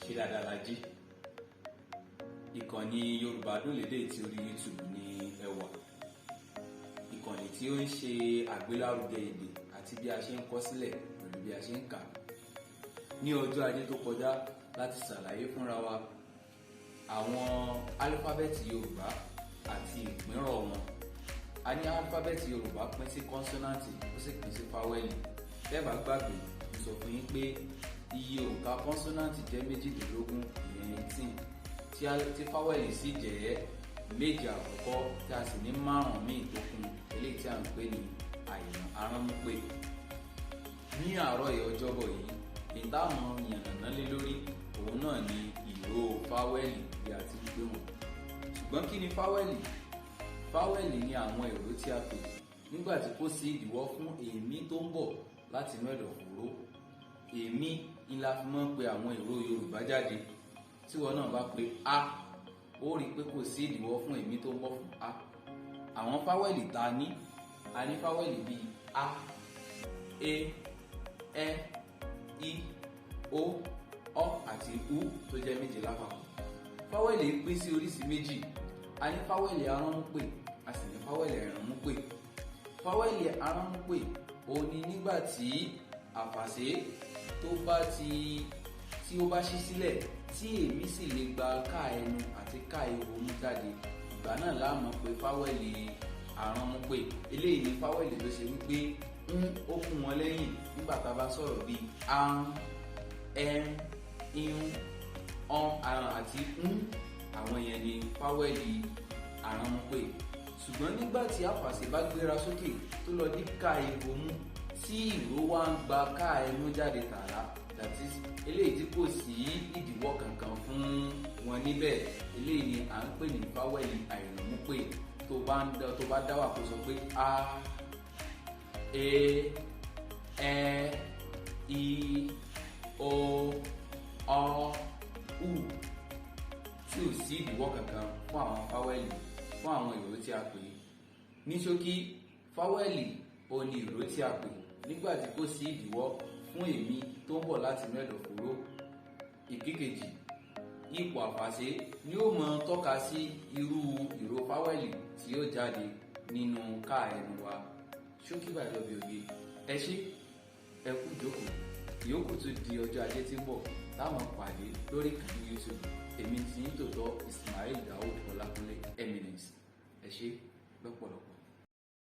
Ṣe dáadáa la jí? Ìkànnì Yorùbá Dùn Lédè tí orí YouTube ní ẹ wà, ìkànnì tí ó ń ṣe àgbélárugẹ èdè àti bí a ṣe ń kọ sílẹ̀ pẹ̀lú bí a ṣe ń kà. Ní ọjọ́ Ajé tó kọjá láti ṣàlàyé fúnra wa àwọn álífábẹ́ẹ̀tì Yorùbá àti ìpínrọ̀ wọn. A ní álífábẹ́ẹ̀tì Yorùbá pín sí kọ́nsọ́náǹtì, ó sì pín sí fáwẹ́lì. Tẹ́ bá gbàgbé, mo sọ fún yín pé iye òǹkà kọ́nsọ́náǹtì jẹ́ 18, ìyẹn 18, tí fáwẹ́lì sì jẹ́ méje àkọ́kọ́, tí a sì ní márùn-ún míì tó kún, eléyìí tí a ń pè ní àìmọ̀ aránmúpè. Ní àárọ̀ yìí, Ọjọ́bọ̀ yìí, ìtààmú yànnàná lé lórí òun náà ni ìró fáwẹ́lì, bí a ti ń pè wọ́n. Ṣùgbọ́n kí ni fáwẹ́lì? Fáwẹ́lì ni àwọn ìró tí a pè nígbà tí kò sí ìdíwọ́ fún èémí tó ń bọ̀ láti inú ẹ̀dọ̀fóró. Èémí ni la fi máa ń pe àwọn ìró Yorùbá jáde. Tí wọn náà bá pe a, ó rí i pé kò sí ìdíwọ́ fún èémí tó ń bọ̀ fún a. Àwọn fáwẹ́lì tá a ní, a ní fáwẹ́lì bíi a, e, ẹ, i, o, ọ àti u, tó jẹ́ méje lápapọ̀. Fáwẹ́lì pín sí oríṣi méjì: a ní fáwẹ́lì aránmúpè, a sì ní fáwẹ́lì àìránmúpè. Fáwẹ́lì aránmúpè òun ni nígbà tí àfàṣé tó bá ti tí ó bá ṣí sílẹ̀, tí èémí sì lè gba ká ẹnu àti ká ihò mú jáde, ìgbà náà la mọ̀ pé fáwẹ́lì aránmúpè. Eléyìí ni fáwẹ́lì ló ṣe wípé ń ó kún wọn lẹ́yìn nígbà tá a bá sọ̀rọ̀ bíi an, ẹn, ihun, ọ̀n, àrùn àti ń. Àwọn yẹn ni fáwẹ́lì aránmúpè. Ṣùgbọ́n nígbà tí àfàṣe bá gbéra sókè tó lọ dí ká ihò mú, tí ìró wá ń gba ká ẹnu jáde tààrà, that is, eléyìí tí kò sí ìdíwọ́ kankan fún wọn níbẹ̀, eléyìí ni à ń pè ní fáwẹ́lì àìrànmúpè. Tó bá dá wà, kó sọ pé a, e, ẹ, i, o, ọ, u, tí ò sí ìdíwọ́ kankan fún àwọn fáwẹ́lì, fún àwọn ìró tí a pè. Ní ṣókí, fáwẹ́lì ò ní ìró tí a pè nígbà tí kò sí ìdíwọ́ fún èémí tó ń bọ̀ láti inú ẹ̀dọ̀fóró. Ìkíkejì, ipò àfàṣe ni ó mọ tọ́ka sí irú ìró fáwẹ́lì tí yóò jáde nínú ká ẹnu wa. Ṣókí báyìí lọ bí oge. Ẹ ṣé, ẹ kú jókòó. Ìyókù tún di ọjọ́ Ajé tí ń bọ̀ táwọn pàdé lórí ìkànnì YouTube. Èmi tí ń tòótọ́, Ismail Daoud Ọlákúnlé Eminence. Ẹ ṣé lọ́pọ̀lọpọ̀.